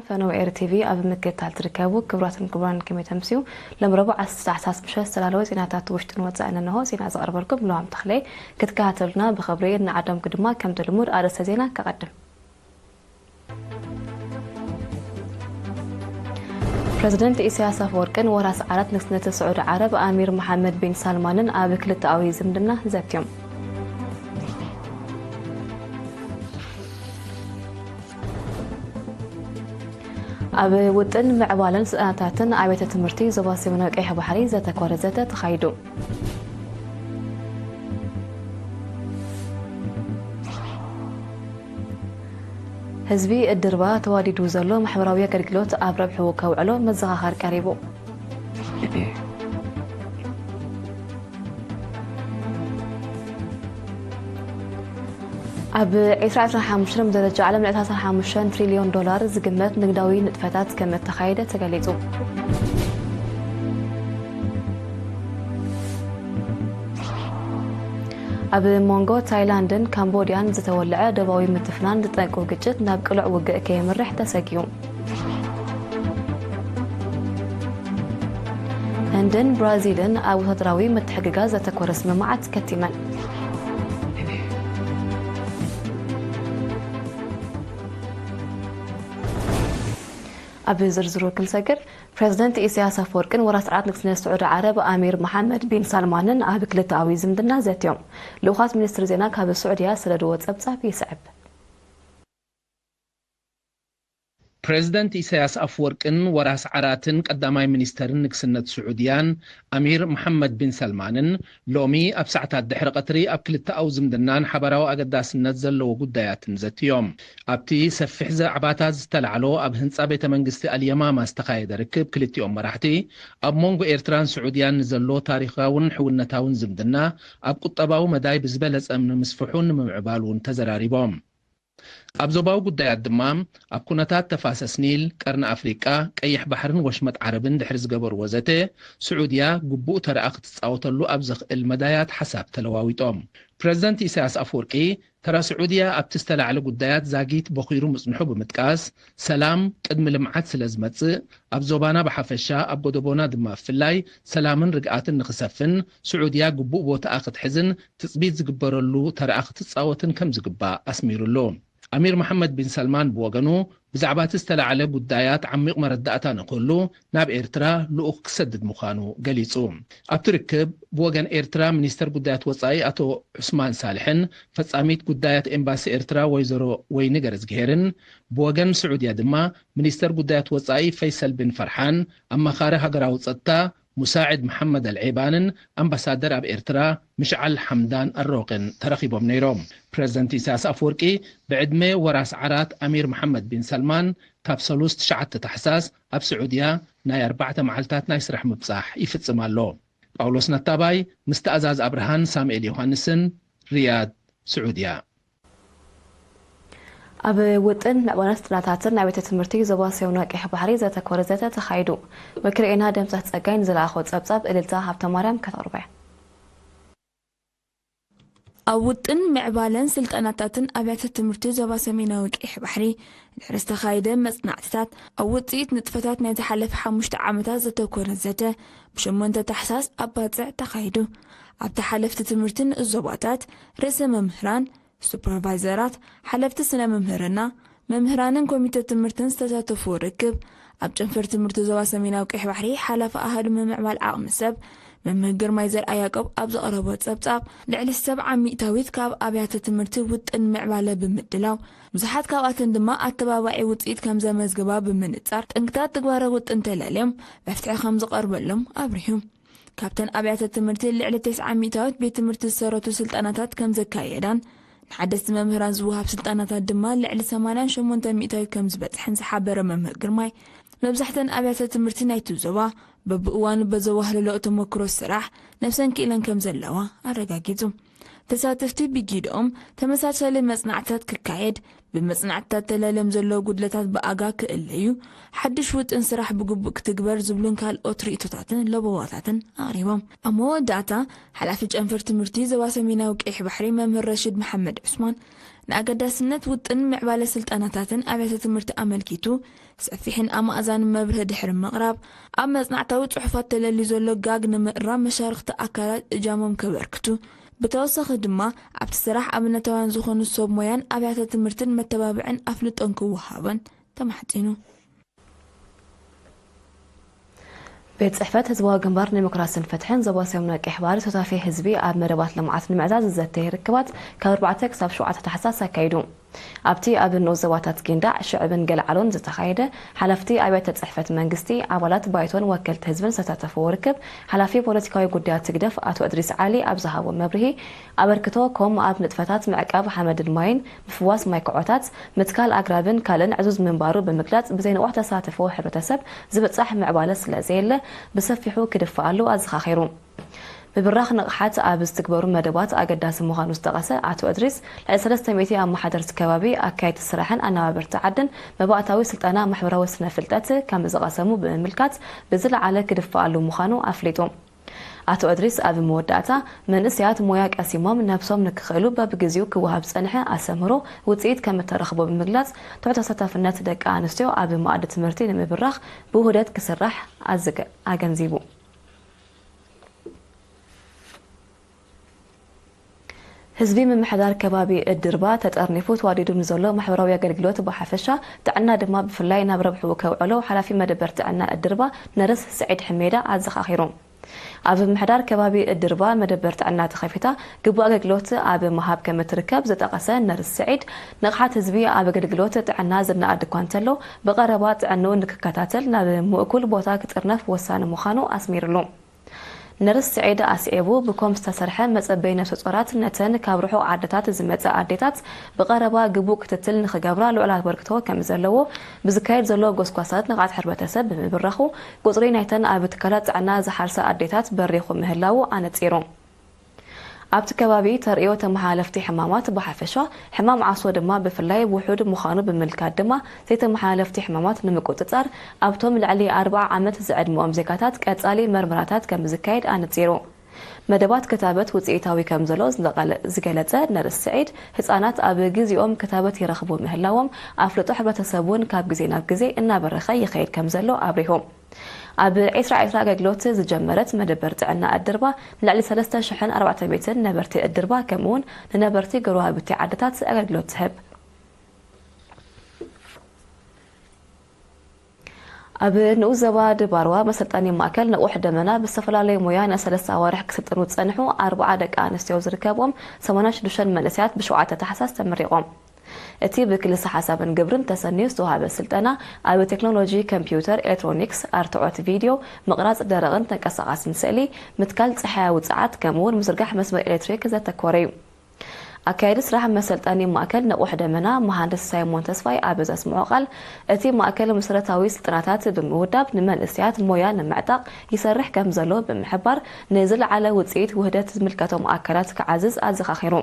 ፈነው ኤር ቲቪ ኣብ ምክትታል ትርከቡ ክቡራትን ክቡራን፣ ከመይ ተምስዩ? ሎም ረቡዕ ዓሰርተ ታሕሳስ ምሸት ዝተዳለወ ዜናታት ውሽጥን ወጻእን እንሆ። ዜና ዘቕርበልኩም ለዋም ተኽለይ። ክትከታተሉና ብኽብሪ ንዓደምኩ ድማ ከምቲ ልሙድ ኣርእስተ ዜና ከቐድም። ፕረዚደንት ኢሳያስ ኣፈወርቅን ወራስ ዓራት ንግስነት ስዑዲ ዓረብ ኣሚር መሓመድ ቢን ሳልማንን ኣብ ክልተኣዊ ዝምድና ዘትዮም። ኣብ ውጥን ምዕባለን ስእናታትን ኣብያተ ትምህርቲ ዞባ ሰሜናዊ ቀይሕ ባሕሪ ዘተኮረ ዘተ ተኻይዱ። ህዝቢ እድርባ ተዋዲዱ ዘሎ ማሕበራዊ ኣገልግሎት ኣብ ረብሑ ከውዕሎ መዘኻኸር ቀሪቡ። ኣብ ዕስራ ዕስራን ሓሙሽተን ብደረጃ ዓለም ልዕሊ ሰላሳ ሓሙሽተ ትሪልዮን ዶላር ዝግመት ንግዳዊ ንጥፈታት ከም እተኻየደ ተገሊጹ። ኣብ መንጎ ታይላንድን ካምቦድያን ዝተወልዐ ዶባዊ ምትፍናን ዝጠንቁ ግጭት ናብ ቅሉዕ ውግእ ከየምርሕ ተሰጊኡ። ህንድን ብራዚልን ኣብ ወታደራዊ ምትሕግጋዝ ዘተኮረ ስምምዓት ከቲመን። ኣብ ዝርዝሩ ክንሰግር፣ ፕረዚደንት ኢሳያስ ኣፈወርቅን ወራስ ዓራት ንግስነት ስዑዲ ዓረብ ኣሚር መሓመድ ቢን ሳልማንን ኣብ ክልተኣዊ ዝምድና ዘትዮም። ልኡኻት ሚኒስትሪ ዜና ካብ ስዑድያ ዝሰደድዎ ጸብጻብ ይስዕብ። ፕረዚደንት ኢሳያስ ኣፈወርቅን ወራስ ዓራትን ቀዳማይ ሚኒስተርን ንግስነት ስዑድያን ኣሚር መሓመድ ቢን ሰልማንን ሎሚ ኣብ ሰዓታት ድሕሪ ቀትሪ ኣብ ክልተኣዊ ዝምድናን ሓባራዊ ኣገዳስነት ዘለዎ ጉዳያትን ዘትዮም። ኣብቲ ሰፊሕ ዛዕባታት ዝተላዕሎ ኣብ ህንጻ ቤተ መንግስቲ ኣልየማማ ዝተኻየደ ርክብ ክልቲኦም መራሕቲ ኣብ መንጎ ኤርትራን ስዑድያን ንዘሎ ታሪኻውን ሕውነታውን ዝምድና ኣብ ቁጠባዊ መዳይ ብዝበለጸ ንምስፍሑን ንምምዕባሉን ተዘራሪቦም። ኣብ ዞባዊ ጉዳያት ድማ ኣብ ኩነታት ተፋሰስ ኒል፣ ቀርኒ ኣፍሪቃ፣ ቀይሕ ባሕርን ወሽመጥ ዓረብን ድሕሪ ዝገበርዎ ዘተ፣ ስዑድያ ግቡእ ተረኣ ክትጻወተሉ ኣብ ዘኽእል መዳያት ሓሳብ ተለዋዊጦም። ፕረዚደንት ኢሳያስ ኣፈወርቂ ተራ ስዑድያ ኣብቲ ዝተላዕለ ጉዳያት ዛጊት በኺሩ ምጽንሑ ብምጥቃስ፣ ሰላም ቅድሚ ልምዓት ስለ ዝመጽእ፣ ኣብ ዞባና ብሓፈሻ ኣብ ጎደቦና ድማ ብፍላይ ሰላምን ርግኣትን ንኽሰፍን ስዑድያ ግቡእ ቦታኣ ክትሕዝን ትጽቢት ዝግበረሉ ተረኣ ክትጻወትን ከም ዝግባእ ኣስሚሩሉ። ኣሚር መሓመድ ቢን ሰልማን ብወገኑ ብዛዕባ እቲ ዝተላዕለ ጉዳያት ዓሚቕ መረዳእታ ንክህሉ ናብ ኤርትራ ልኡኽ ክሰድድ ምዃኑ ገሊጹ። ኣብቲ ርክብ ብወገን ኤርትራ ሚኒስተር ጉዳያት ወጻኢ ኣቶ ዑስማን ሳልሕን ፈጻሚት ጉዳያት ኤምባሲ ኤርትራ ወይዘሮ ወይኒ ገረዝግሄርን ብወገን ስዑድያ ድማ ሚኒስተር ጉዳያት ወጻኢ ፈይሰል ቢን ፈርሓን፣ ኣማኻሪ ሃገራዊ ጸጥታ ሙሳዕድ መሓመድ ኣልዔባንን ኣምባሳደር ኣብ ኤርትራ ምሽዓል ሓምዳን ኣሮቅን ተረኺቦም ነይሮም። ፕረዚደንት ኢሳያስ ኣፈወርቂ ብዕድመ ወራስ ዓራት ኣሚር መሓመድ ቢን ሰልማን ካብ ሰሉስ ትሽዓተ ታሕሳስ ኣብ ስዑድያ ናይ ኣርባዕተ መዓልታት ናይ ስራሕ ምብጻሕ ይፍጽም ኣሎ። ጳውሎስ ነታባይ ምስ ተኣዛዝ ኣብርሃን ሳሙኤል ዮሃንስን፣ ሪያድ፣ ስዑድያ። ኣብ ውጥን ምዕባለ ስልጠናታትን ናይ ቤተ ትምህርቲ ዞባ ሰሜናዊ ቀይሕ ባሕሪ ዘተኮረ ዘተ ተኻይዱ። ወኪል ኤና ደምሳስ ጸጋይ ንዝለኣኾ ጸብጻብ እልልታ ሃብተማርያም ከተቕርቦ እያ። ኣብ ውጥን ምዕባለን ስልጠናታትን ኣብያተ ትምህርቲ ዞባ ሰሜናዊ ቀይሕ ባሕሪ ድሕሪ ዝተኻየደ መጽናዕትታት፣ ኣብ ውጽኢት ንጥፈታት ናይ ዝሓለፈ ሓሙሽተ ዓመታት ዘተኮረ ዘተ ብሸሞንተ ታሕሳስ ኣብ ባጽዕ ተኻይዱ። ኣብቲ ሓለፍቲ ትምህርቲ ንኡስ ዞባታት፣ ርእሰ መምህራን፣ ሱፐርቫይዘራት፣ ሓለፍቲ ስነ መምህርና፣ መምህራንን ኮሚተ ትምህርትን ዝተሳተፍዎ ርክብ፣ ኣብ ጨንፈር ትምህርቲ ዞባ ሰሜናዊ ቀይሕ ባሕሪ ሓላፊ ኣሃዱ ምምዕባል ዓቕሚ ሰብ መምህር ግርማይ ዘርኣያቆብ ኣብ ዘቕረቦ ጸብጻብ፣ ልዕሊ ሰብዓ ሚእታዊት ካብ ኣብያተ ትምህርቲ ውጥን ምዕባለ ብምድላው፣ ብዙሓት ካብኣተን ድማ ኣተባባዒ ውጽኢት ከም ዘመዝግባ ብምንጻር፣ ጠንቅታት ትግባረ ውጥን ተላልዮም መፍትሒ ከም ዝቐርበሎም ኣብሪሁ። ካብተን ኣብያተ ትምህርቲ ልዕሊ ተስዓ ሚእታዊት ቤት ትምህርቲ ዝሰረቱ ስልጠናታት ከም ዘካየዳን ንሓደስቲ መምህራን ዝወሃብ ስልጠናታት ድማ ልዕሊ ሰማንያን ሸሞንተ ሚእታዊት ከም ዝበጽሐን ዝሓበረ መምህር ግርማይ፣ መብዛሕተን ኣብያተ ትምህርቲ ናይቲ ዞባ በብእዋኑ በዘዋህለለኦ ተመክሮ ስራሕ ነብሰን ክኢለን ከም ዘለዋ ኣረጋጊጹ። ተሳተፍቲ ብጊድኦም ተመሳሳሊ መጽናዕትታት ክካየድ፣ ብመጽናዕትታት ተላልዮም ዘለዉ ጉድለታት ብኣጋ ክእለዩ፣ ሓድሽ ውጥን ስራሕ ብግቡእ ክትግበር ዝብሉን ካልኦት ርእይቶታትን ለበዋታትን ኣቕሪቦም። ኣብ መወዳእታ፣ ሓላፊ ጨንፈር ትምህርቲ ዞባ ሰሜናዊ ቀይሕ ባሕሪ መምህር ረሽድ መሓመድ ዑስማን፣ ንኣገዳስነት ውጥን ምዕባለ ስልጠናታትን ኣብያተ ትምህርቲ ኣመልኪቱ ሰፊሕን ኣማእዛንን መብርሂ ድሕሪ ምቕራብ፣ ኣብ መጽናዕታዊ ጽሑፋት ተለልዩ ዘሎ ጋግ ንምእራም መሻርኽቲ ኣካላት እጃሞም ከበርክቱ፣ ብተወሳኺ ድማ ኣብቲ ስራሕ ኣብነታውያን ዝኾኑ ሰብ ሞያን ኣብያተ ትምህርትን መተባብዕን ኣፍልጦን ክወሃቦን ተማሕጺኑ። ቤት ጽሕፈት ህዝባዊ ግንባር ዴሞክራስን ፍትሕን ዞባ ሰሜን ቀይሕ ባሕሪ ተሳታፊ ህዝቢ ኣብ መደባት ልምዓት ንምዕዛዝ ዝዘተየ ርክባት ካብ ኣርባዕተ ክሳብ ሸውዓተ ታሕሳስ ኣካይዱ። ኣብቲ ኣብ ንኡስ ዞባታት ጊንዳዕ፣ ሽዕብን ገልዓሎን ዝተኻየደ፣ ሓለፍቲ ኣብያተ ጽሕፈት መንግስቲ፣ ኣባላት ባይቶን ወከልቲ ህዝብን ዝተሳተፍዎ ርክብ፣ ሓላፊ ፖለቲካዊ ጉዳያት ህግደፍ ኣቶ እድሪስ ዓሊ ኣብ ዝሃቦ መብርሂ፣ ኣበርክቶ ኮም ኣብ ንጥፈታት ምዕቃብ ሓመድን ማይን፣ ምፍዋስ ማይ ኩዖታት፣ ምትካል ኣግራብን ካልእን ዕዙዝ ምንባሩ ብምግላጽ፣ ብዘይንቑሕ ተሳትፎ ሕብረተሰብ ዝብጻሕ ምዕባለ ስለ ዘየለ፣ ብሰፊሑ ክድፋኣሉ ኣዘኻኺሩ። ምብራኽ ንቕሓት ኣብ ዝትግበሩ መደባት ኣገዳሲ ምዃኑ ዝጠቐሰ ኣቶ እድሪስ፣ ልዕሊ ሰለስተ ሚእቲ ኣመሓደርቲ ከባቢ፣ ኣካየድቲ ስራሕን ኣነባበርቲ ዓድን መባእታዊ ስልጠና ማሕበራዊ ስነ ፍልጠት ከም ዝቐሰሙ ብምምልካት፣ ብዝለዓለ ክድፋኣሉ ምዃኑ ኣፍሊጡ። ኣቶ እድሪስ ኣብ መወዳእታ፣ መንእሰያት ሞያ ቀሲሞም ነብሶም ንክኽእሉ በብግዜኡ ክወሃብ ዝጸንሐ ኣስተምህሮ ውጽኢት ከም እተረኽቦ ብምግላጽ፣ ትሑት ተሳታፍነት ደቂ ኣንስትዮ ኣብ መኣዲ ትምህርቲ ንምብራኽ ብውህደት ክስራሕ ኣዝገ-፣ ኣገንዚቡ። ህዝቢ ምምሕዳር ከባቢ እድርባ ተጠርኒፉ ተዋዲዱ ንዘሎ ማሕበራዊ ኣገልግሎት ብሓፈሻ፣ ጥዕና ድማ ብፍላይ ናብ ረብሕኡ ከውዕሎ ሓላፊ መደበር ጥዕና እድርባ ነርስ ስዒድ ሕሜዳ ኣዘኻኺሩ። ኣብ ምምሕዳር ከባቢ እድርባ መደበር ጥዕና ተኸፊታ ግቡእ ኣገልግሎት ኣብ ምሃብ ከም እትርከብ ዝጠቐሰ ነርስ ስዒድ፣ ንቕሓት ህዝቢ ኣብ ኣገልግሎት ጥዕና ዝነኣድ እኳ እንተሎ፣ ብቐረባ ጥዕንኡ ንክከታተል ናብ ምእኩል ቦታ ክጥርነፍ ወሳኒ ምዃኑ ኣስሚሩሉ። ነርስ ስዒድ ኣስዒቡ፣ ብኮም ዝተሰርሐ መጸበዪ ነፍሰ ጾራት ነተን ካብ ርሑቕ ዓድታት ዝመጻ ኣዴታት ብቐረባ ግቡእ ክትትል ንኽገብራ ልዑል ኣበርክቶ ከም ዘለዎ ብዝካየድ ዘሎ ጎስጓሳት ንቕሓት ሕብረተሰብ ብምብራኹ፣ ቁጽሪ ናይተን ኣብ ትካላት ጥዕና ዝሓርሳ ኣዴታት በሪኹ ምህላዉ ኣነጺሩ። ኣብቲ ከባቢ ተርእዮ ተመሓላለፍቲ ሕማማት ብሓፈሻ፣ ሕማም ዓሶ ድማ ብፍላይ ውሑድ ምዃኑ ብምልካት ድማ፣ ዘይተመሓላለፍቲ ሕማማት ንምቁጽጻር ኣብቶም ልዕሊ ኣርብዓ ዓመት ዝዕድመኦም ዜጋታት ቀጻሊ መርመራታት ከም ዝካየድ ኣነጺሩ። መደባት ክታበት ውጽኢታዊ ከም ዘሎ ዝለቐለ-፣ ዝገለጸ ነርስ ስዒድ፣ ህጻናት ኣብ ግዜኦም ክታበት ይረኽቡ ምህላዎም ኣፍልጦ ሕብረተሰብ እውን ካብ ግዜ ናብ ግዜ እናበረኸ ይኸይድ ከም ዘሎ ኣብሪሁ። ኣብ ዕስራ ዕስራ ኣገልግሎት ዝጀመረት መደበር ጥዕና እድርባ፣ ንልዕሊ ሰለስተ ሽሕን ኣርባዕተ ሚእትን ነበርቲ እድርባ፣ ከምኡውን ንነበርቲ ጎረባብቲ ዓድታት ኣገልግሎት ትህብ። ኣብ ንኡስ ዞባ ድባርዋ መሰልጠኒ ማእከል ነቑሕ ደመና ብዝተፈላለዩ ሞያ ንሰለስተ ኣዋርሕ ክስልጥኑ ዝጸንሑ ኣርብዓ ደቂ ኣንስትዮ ዝርከብኦም ሰማንያን ሽዱሽተን መንእሰያት ብሸውዓተ ታሕሳስ ተመሪቖም። እቲ ብክልሰ ሓሳብን ግብርን ተሰንዩ ዝተዋህበ ስልጠና፣ ኣብ ቴክኖሎጂ ኮምፒውተር፣ ኤሌክትሮኒክስ፣ ኣርትዖት ቪድዮ፣ ምቕራጽ ደረቕን ተንቀሳቓስን ስእሊ፣ ምትካል ጸሓያዊ ጸዓት፣ ከምኡውን ምዝርጋሕ መስመር ኤሌክትሪክ ዘተኮረ እዩ። ኣካያዲ ስራሕ መሰልጠኒ ማእከል ነቑሕ ደመና፣ መሃንድስ ሳይሞን ተስፋይ ኣብ ዘስምዖ ቃል፣ እቲ ማእከል መሰረታዊ ስልጠናታት ብምውዳብ፣ ንመንእሰያት ሞያ ንምዕጣቕ ይሰርሕ ከም ዘሎ ብምሕባር፣ ንዝለዓለ ውጽኢት ውህደት ዝምልከቶም ኣካላት ክዓዝዝ ኣዘኻኺሩ።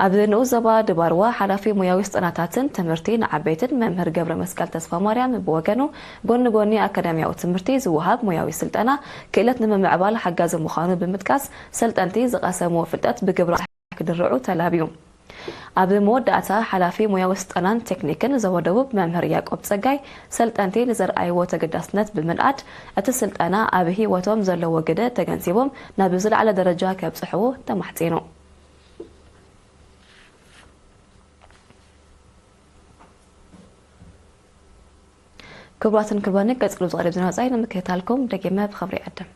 ኣብ ንኡስ ዞባ ድባርዋ፣ ሓላፊ ሞያዊ ስልጠናታትን ትምህርቲ ንዓበይትን መምህር ገብረ መስቀል ተስፋ ማርያም ብወገኑ፣ ጎኒ ጎኒ ኣካዳሚያዊ ትምህርቲ ዝወሃብ ሞያዊ ስልጠና፣ ክእለት ንምምዕባል ሓጋዚ ምዃኑ ብምጥቃስ፣ ሰልጠንቲ ዝቐሰምዎ ፍልጠት ብግብሪ ክድርዑ ተላብዩ። ኣብ መወዳእታ፣ ሓላፊ ሞያዊ ስልጠናን ቴክኒክን ዞባ ደቡብ መምህር ያዕቆብ ጸጋይ፣ ሰልጠንቲ ንዘርኣይዎ ተገዳስነት ብምንኣድ፣ እቲ ስልጠና ኣብ ህይወቶም ዘለዎ ግደ ተገንዚቦም ናብ ዝለዓለ ደረጃ ከብጽሕዎ ተማሕጺኑ። ክቡራትን ክቡራንን፣ ቀጺሉ ዝቐርብ ዜና ወጻኢ ንምክትታልኩም ደጊመ ብኽብሪ ይዕድም።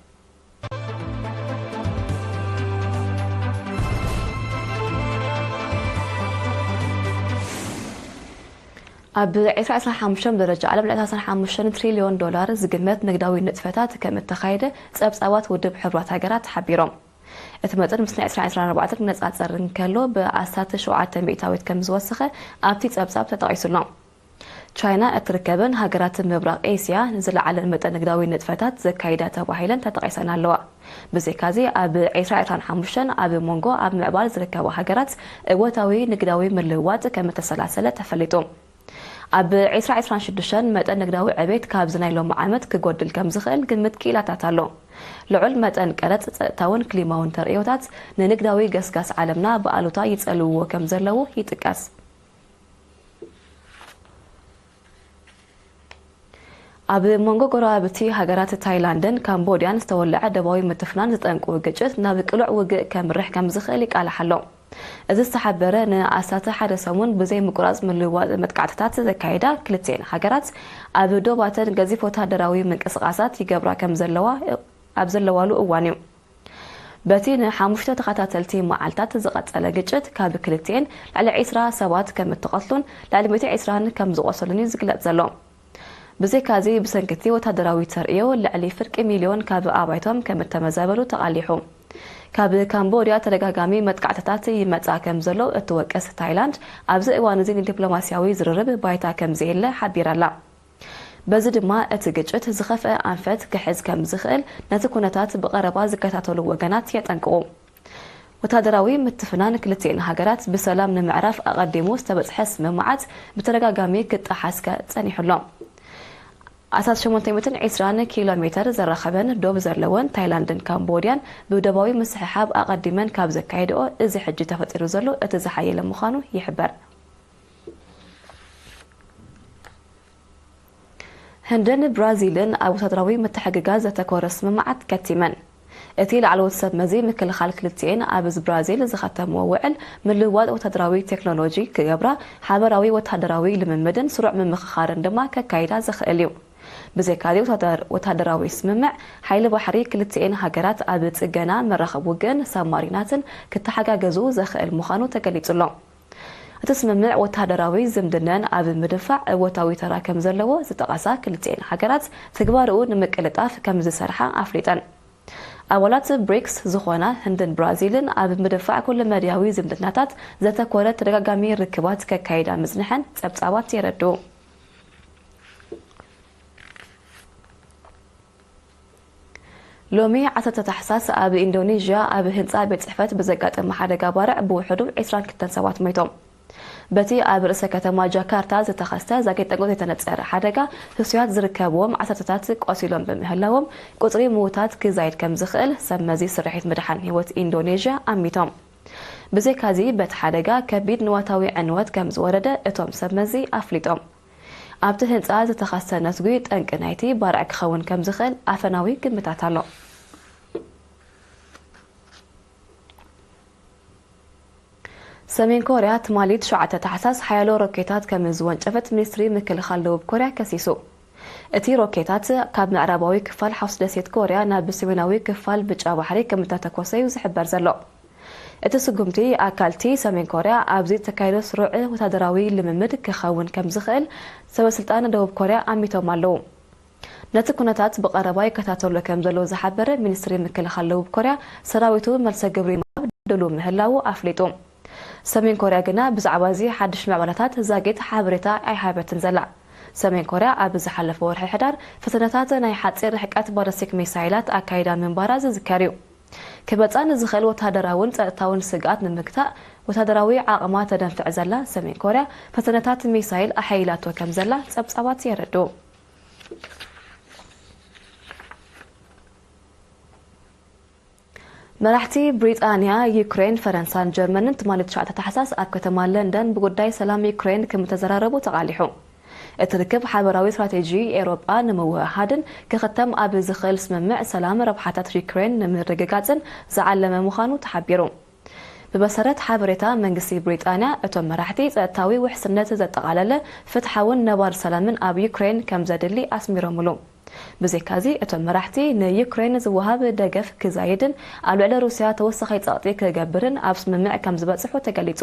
ኣብ ዕስራ ዕስራ ሓሙሽተ ደረጃ ዓለም ልዕሊ ሰላሳ ሓሙሽተ ትሪልዮን ዶላር ዝግመት ንግዳዊ ንጥፈታት ከም እተኻየደ ጸብጻባት ውድብ ሕቡራት ሃገራት ሓቢሮም። እቲ መጠን ምስ ናይ ዕስራ ዕስራን ኣርባዕተን ክነጻጸር እንከሎ ብኣስታት ሸውዓተ ሚእታዊት ከም ዝወሰኸ ኣብቲ ጸብጻብ ተጠቒሱ ኣሎ። ቻይና እትርከበን ሃገራት ምብራቕ ኤስያ ንዝለዓለን መጠን ንግዳዊ ንጥፈታት ዘካይዳ ተባሂለን ተጠቒሰን ኣለዋ። ብዘይካዚ ኣብ ዕስራ ዕስራን ሓሙሽተን ኣብ መንጎ ኣብ ምዕባል ዝርከባ ሃገራት እወታዊ ንግዳዊ ምልውዋጥ ከም እተሰላሰለ ተፈሊጡ። ኣብ ዕስራ ዕስራን ሽዱሽተን መጠን ንግዳዊ ዕቤት ካብዚ ናይ ሎሚ ዓመት ክጎድል ከም ዝኽእል ግምት ክኢላታት ኣሎ። ልዑል መጠን ቀረጽ፣ ጸጥታውን ክሊማውን ተርእዮታት ንንግዳዊ ገስጋስ ዓለምና ብኣሉታ ይጸልውዎ ከም ዘለዉ ይጥቀስ። ኣብ መንጎ ጎረባብቲ ሃገራት ታይላንድን ካምቦድያን ዝተወለዐ ደባዊ ምትፍናን ዝጠንቁ ግጭት ናብ ቅሉዕ ውግእ ከምርሕ ከም ዝኽእል ይቃላሕ ኣሎ። እዚ ዝተሓበረ ንኣስታት ሓደ ሰሙን ብዘይ ምቁራጽ ምልውዋጥ መጥቃዕትታት ዘካየዳ ክልቲኤን ሃገራት ኣብ ዶባተን ገዚፍ ወታደራዊ ምንቅስቓሳት ይገብራ ከም ዘለዋ ኣብ ዘለዋሉ እዋን እዩ። በቲ ንሓሙሽተ ተኸታተልቲ መዓልታት ዝቐጸለ ግጭት ካብ ክልቲኤን ልዕሊ ዕስራ ሰባት ከም እተቐትሉን ልዕሊ ሚእቲ ዕስራን ከም ዝቖሰሉን እዩ ዝግለጽ ዘሎ። ብዘይካዚ ብሰንኪ እቲ ወታደራዊ ተርእዮ ልዕሊ ፍርቂ ሚልዮን ካብ ኣባይቶም ከም እተመዛበሉ ተቓሊሑ። ካብ ካምቦድያ ተደጋጋሚ መጥቃዕትታት ይመጻ ከም ዘሎ እትወቅስ ታይላንድ ኣብዚ እዋን እዚ ንዲፕሎማስያዊ ዝርርብ ባይታ ከም ዘየለ ሓቢራ ኣላ። በዚ ድማ እቲ ግጭት ዝኸፍአ ኣንፈት ክሕዝ ከም ዝኽእል ነቲ ኩነታት ብቐረባ ዝከታተሉ ወገናት የጠንቅቑ። ወታደራዊ ምትፍናን ክልቲኤን ሃገራት ብሰላም ንምዕራፍ ኣቐዲሙ ዝተበጽሐ ስምምዓት ብተደጋጋሚ ክጠሓስ ከ ጸኒሑ ኣሎ። ኣስታት ሸሞንተ ሚእትን ዕስራን ኪሎ ሜተር ዘራኸበን ዶብ ዘለወን ታይላንድን ካምቦድያን ብደባዊ ምስሕሓብ ኣቐዲመን ካብ ዘካየድኦ እዚ ሕጂ ተፈጢሩ ዘሎ እቲ ዝሓየለ ምዃኑ ይሕበር። ህንድን ብራዚልን ኣብ ወታደራዊ ምትሕግጋዝ ዘተኮረ ስምምዓት ከቲመን። እቲ ላዕለዎት ሰብ መዚ ምክልኻል ክልቲኤን ኣብ ብራዚል ዝኸተምዎ ውዕል ምልውዋጥ ወታደራዊ ቴክኖሎጂ ክገብራ፣ ሓበራዊ ወታደራዊ ልምምድን ስሩዕ ምምኽኻርን ድማ ከካይዳ ዘኽእል እዩ። ብዘይካዚ ወታደር-፣ ወታደራዊ ስምምዕ ሓይሊ ባሕሪ ክልቲኤን ሃገራት ኣብ ጽገና መራኸብ ውግእን ሳብማሪናትን ክተሓጋገዙ ዘኽእል ምዃኑ ተገሊጹ ኣሎ። እቲ ስምምዕ ወታደራዊ ዝምድነን ኣብ ምድንፋዕ እወታዊ ተራ ከም ዘለዎ ዝጠቐሳ ክልቲኤን ሃገራት፣ ትግባርኡ ንምቅልጣፍ ከም ዝሰርሓ ኣፍሊጠን። ኣባላት ብሪክስ ዝኾና ህንድን ብራዚልን ኣብ ምድንፋዕ ኩለመዳያዊ ዝምድናታት ዘተኮረ ተደጋጋሚ ርክባት ከካይዳ ምጽንሐን ጸብጻባት የረድኡ። ሎሚ ዓሰርተ ታሕሳስ ኣብ ኢንዶኔዥያ ኣብ ህንጻ ቤት ጽሕፈት ብዘጋጠመ ሓደጋ ባርዕ ብውሕዱ ዕስራን ክልተን ሰባት ሞይቶም። በቲ ኣብ ርእሰ ከተማ ጃካርታ ዝተኸስተ ዛጊት ጠንቁ ዘይተነጸረ ሓደጋ ህሱያት ዝርከብዎም ዓሰርተታት ቆሲሎም ብምህላዎም ቁጽሪ ምዉታት ክዛይድ ከም ዝኽእል ሰብ መዚ ስርሒት ምድሓን ህይወት ኢንዶኔዥያ ኣሚቶም። ብዘይካዚ በቲ ሓደጋ ከቢድ ንዋታዊ ዕንወት ከም ዝወረደ እቶም ሰብ መዚ ኣፍሊጦም። ኣብቲ ህንጻ ዝተኸስተ ነትጒ ጠንቂ ናይቲ ባርዕ ክኸውን ከም ዝኽእል ኣፈናዊ ግምታት ኣሎ። ሰሜን ኮርያ ትማሊ ትሽዓተ ታሕሳስ ሓያሎ ሮኬታት ከም ዝወንጨፈት ሚኒስትሪ ምክልኻል ደቡብ ኮርያ ከሲሱ። እቲ ሮኬታት ካብ ምዕራባዊ ክፋል ሓውሲ ደሴት ኮርያ ናብ ሰሜናዊ ክፋል ብጫ ባሕሪ ከም እተተኮሰ እዩ ዝሕበር ዘሎ። እቲ ስጉምቲ ኣካልቲ ሰሜን ኮርያ ኣብዚ እተካየዶ ስሩዕ ወታደራዊ ልምምድ ክኸውን ከም ዝኽእል ሰበስልጣን ደቡብ ኮርያ ኣሚቶም ኣለዉ። ነቲ ኩነታት ብቐረባ ይከታተሎ ከም ዘሎ ዝሓበረ ሚኒስትሪ ምክልኻል ደቡብ ኮርያ፣ ሰራዊቱ መልሰ ግብሪ ንምሃብ ድሉው ምህላዉ ኣፍሊጡ። ሰሜን ኮርያ ግና ብዛዕባ እዚ ሓድሽ ምዕባለታት ዛጊት ሓበሬታ ኣይሃበትን ዘላ። ሰሜን ኮርያ ኣብ ዝሓለፈ ወርሒ ሕዳር ፈተነታት ናይ ሓጺር ርሕቀት ባለስቲክ ሚሳይላት ኣካይዳ ምንባራ ዝዝከር እዩ። ክመጻ ንዝኽእል ወተሃደራውን ጸጥታውን ስግኣት ንምግታእ ወተሃደራዊ ዓቕማ ተደንፍዕ ዘላ ሰሜን ኮርያ፣ ፈተነታት ሚሳይል ኣሐይላቶ ከም ዘላ ጸብጻባት የረድኡ። መራሕቲ ብሪጣንያ፣ ዩክሬን፣ ፈረንሳን ጀርመንን ትማሊ ትሽዓተ ታሕሳስ ኣብ ከተማ ለንደን ብጉዳይ ሰላም ዩክሬን ከም እተዘራረቡ ተቓሊሑ። እቲ ርክብ ሓበራዊ ስትራቴጂ ኤውሮጳ ንምውህሃድን ክኽተም ኣብ ዝኽእል ስምምዕ ሰላም ረብሓታት ዩክሬን ንምርግጋጽን ዝዓለመ ምዃኑ ተሓቢሩ። ብመሰረት ሓበሬታ መንግስቲ ብሪጣንያ፣ እቶም መራሕቲ ጸጥታዊ ውሕስነት ዘጠቓለለ ፍትሓውን ነባር ሰላምን ኣብ ዩክሬን ከም ዘድሊ ኣስሚሮምሉ። ብዘይካዚ፣ እቶም መራሕቲ ንዩክሬን ዝወሃብ ደገፍ ክዛይድን ኣብ ልዕሊ ሩስያ ተወሳኺ ጸቕጢ ክገብርን ኣብ ስምምዕ ከም ዝበጽሑ ተገሊጹ።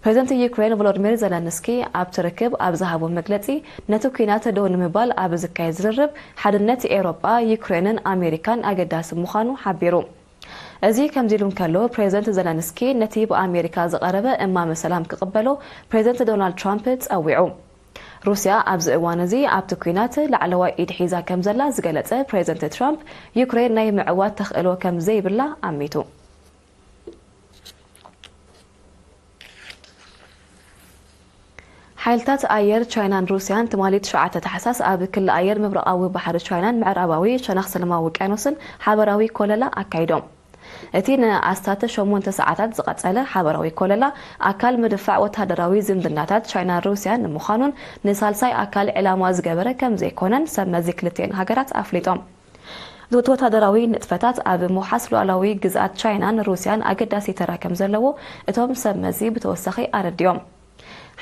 ፕሬዚደንት ዩክሬን ቮሎዲሚር ዘለንስኪ ኣብቲ ርክብ ኣብ ዝሃቦ መግለጺ፣ ነቲ ኲናት ደው ንምባል ኣብ ዝካየድ ዝርርብ፣ ሓድነት ኤውሮጳ፣ ዩክሬንን ኣሜሪካን ኣገዳሲ ምዃኑ ሓቢሩ። እዚ ከምዚ ኢሉ እንከሎ፣ ፕሬዚደንት ዘለንስኪ ነቲ ብኣሜሪካ ዝቐረበ እማመ ሰላም ክቕበሎ ፕሬዚደንት ዶናልድ ትራምፕ ጸዊዑ። ሩስያ ኣብዚ እዋን እዚ ኣብቲ ኲናት ላዕለዋይ ኢድ ሒዛ ከም ዘላ ዝገለጸ ፕሬዝደንት ትራምፕ፣ ዩክሬን ናይ ምዕዋት ተኽእሎ ከም ዘይብላ ኣሚቱ። ሓይልታት ኣየር ቻይናን ሩስያን ትማሊ ትሽዓተ ታሕሳስ ኣብ ክሊ ኣየር ምብራቓዊ ባሕሪ ቻይናን ምዕራባዊ ሸነኽ ሰላማዊ ውቅያኖስን ሓበራዊ ኮለላ ኣካይዶም። እቲ ንኣስታት ሸሞንተ ሰዓታት ዝቐጸለ ሓበራዊ ኮለላ፣ ኣካል ምድፋዕ ወተሃደራዊ ዝምድናታት ቻይናን ሩስያን ንምዃኑን ንሳልሳይ ኣካል ዕላማ ዝገበረ ከም ዘይኮነን ሰብ መዚ ክልቲኤን ሃገራት ኣፍሊጦም። እቲ ወተሃደራዊ ንጥፈታት ኣብ ምውሓስ ሉዓላዊ ግዝኣት ቻይናን ሩስያን ኣገዳሲ ተራ ከም ዘለዎ እቶም ሰብ መዚ ብተወሳኺ ኣረዲኦም።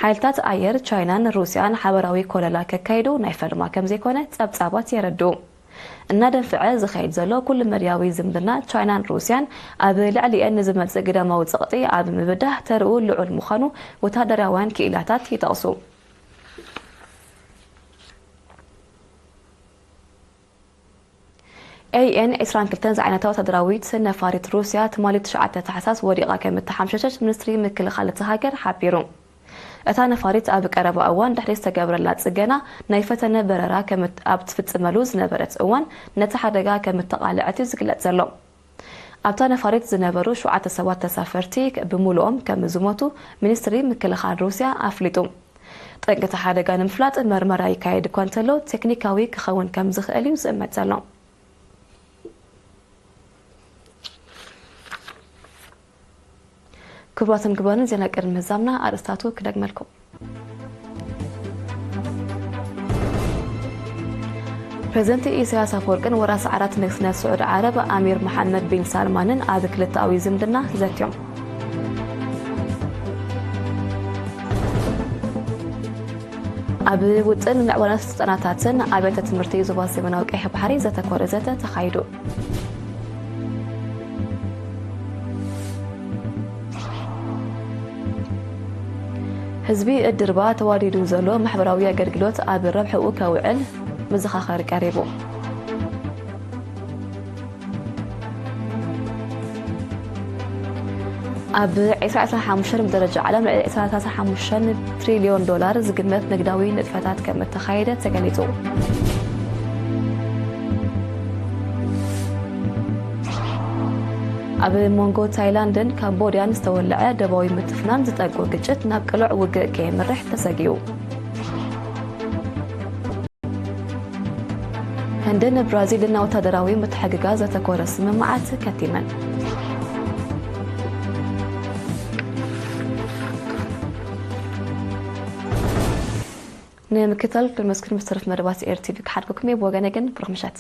ሓይልታት ኣየር ቻይናን ሩስያን ሓበራዊ ኮለላ ከካይዱ ናይ ፈለማ ከም ዘይኮነ ጸብጻባት የረድኡ። እናደንፍዐ ዝኸይድ ዘሎ ኩሉ መድያዊ ዝምድና ቻይናን ሩስያን፣ ኣብ ልዕሊኤን ንዝመጽእ ግዳማዊ ጸቕጢ ኣብ ምብዳህ ተርኡ ልዑል ምዃኑ ወተሃደራውያን ክኢላታት ይጠቕሱ። ኤን ዒስራን ክልተን ዝዓይነታ ወተሃደራዊት ነፋሪት ሩስያ ትማሊ ትሽዓተ ታሕሳስ ወዲቓ ከም እተሓምሸሸት ሚኒስትሪ ምክልኻል እታ ሃገር ሓቢሩ። እታ ነፋሪት ኣብ ቀረባ እዋን ድሕሪ ዝተገብረላ ጽገና ናይ ፈተነ በረራ ከም እት-፣ ኣብ ትፍጽመሉ ዝነበረት እዋን ነቲ ሓደጋ ከም እተቓልዐት እዩ ዝግለጽ ዘሎ። ኣብታ ነፋሪት ዝነበሩ ሸውዓተ ሰባት ተሳፈርቲ ብምሉኦም ከም ዝሞቱ ሚኒስትሪ ምክልኻል ሩስያ ኣፍሊጡ። ጠንቂ እቲ ሓደጋ ንምፍላጥ መርመራ ይካየድ እኳ እንተሎ፣ ቴክኒካዊ ክኸውን ከም ዝኽእል እዩ ዝእመት ዘሎ። ክቡራትን ክቡራንን፣ ዜና ቅድሚ ምዛምና ኣርእስታቱ ክደግመልኩም። ፕሬዝደንት ኢሳያስ ኣፈወርቅን ወራሲ ዓራት ንግስነት ስዑዲ ዓረብ ኣሚር መሓመድ ቢን ሳልማንን ኣብ ክልተኣዊ ዝምድና ዘትዮም። ኣብ ውጥን ምዕባለን ስልጠናታትን ኣብያተ ትምህርቲ ዞባ ሰሜናዊ ቀይሕ ባሕሪ ዘተኮረ ዘተ ተኻይዱ። ህዝቢ እድርባ ተዋዲዱ ዘሎ ማሕበራዊ ኣገልግሎት ኣብ ረብሕኡ ከውዕል መዘኻኸሪ ቀሪቡ። ኣብ ዕስራ ዕስራ ሓሙሽተ ብደረጃ ዓለም ልዕሊ ዕስራ ሰላሳ ሓሙሽተ ትሪልዮን ዶላር ዝግመት ንግዳዊ ንጥፈታት ከም እተኻየደ ተገሊጹ። ኣብ መንጎ ታይላንድን ካምቦድያን ዝተወለዐ ደባዊ ምትፍናን ዝጠንቁ ግጭት ናብ ቅሉዕ ውግእ ከየምርሕ ተሰጊኡ። ህንድን ብራዚልን ወታደራዊ ምትሕግጋዝ ዘተኮረ ስምምዓት ከቲመን። ንምክትታል ክልመስክር ምስ ተረፍ መደባት ኤር ቲቪ ክሓድኩኩም እየ። ብወገነ ግን ብሩኽ ምሸት።